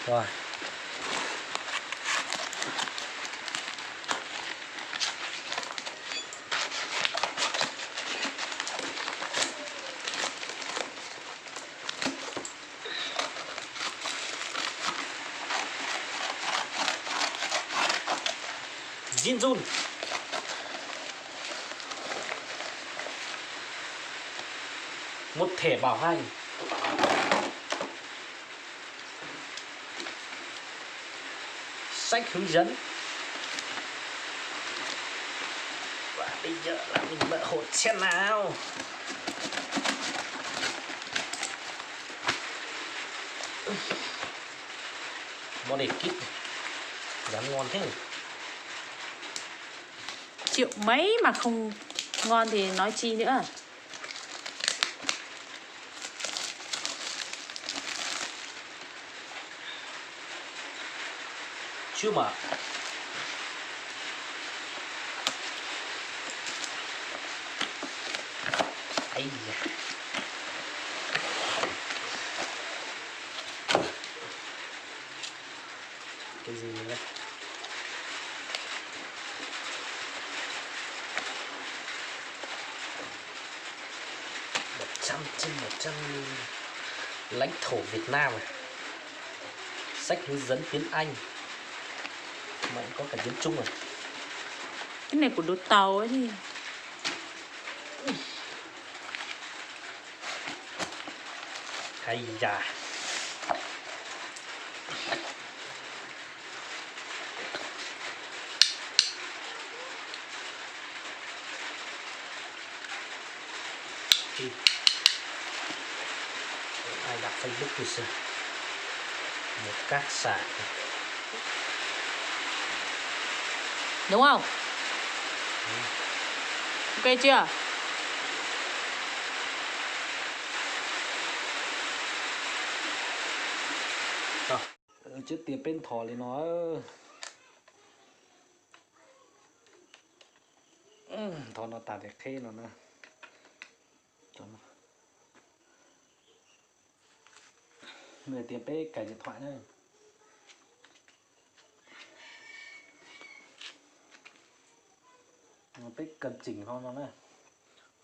Rồi. Zin zun. Một thẻ bảo hành. Sách hướng dẫn. Và bây giờ là mình mở hột xem nào. Món này kít dám ngon thế. Triệu mấy mà không ngon thì nói chi nữa. Chưa mà. Ấy da. Cái gì nữa đây? Một trăm trên một trăm, lãnh thổ Việt Nam à? Sách hướng dẫn tiếng Anh. Mà có cả tiếng Trung à? Cái này của đồ tàu ấy thì. Hay da. Ai đọc Facebook thì sao? Một cát sạn. Đúng không? Ok chưa? Trước tiên peb nthos li no. Nthos no tas tias qheb no na. Nws tias peb cài điện thoại na. Peb cần chỉnh ho no na.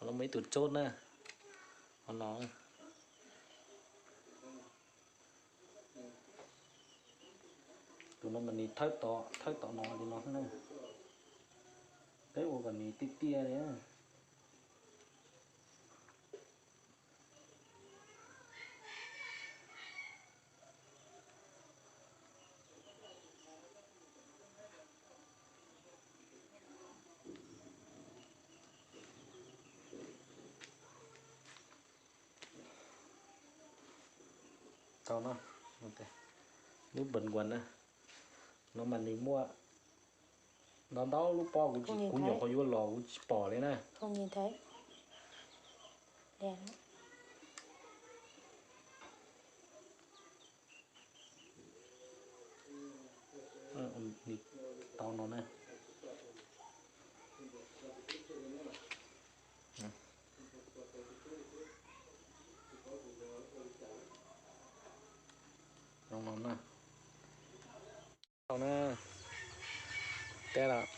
Ho no muaj ib tug chốt na. Ho no. Tus no mas nws thawb tom, thawb tom no li no xwb na. Peb ua kom nws tiaj tiaj li. Tau no, lub bật nguồn na. No mas nws muaj ntau ntau lub pob, kuv nyuam qhuav yuav los kuv tsis pom li na. Tau no na. Tau no na. Tau na. Teb lawm.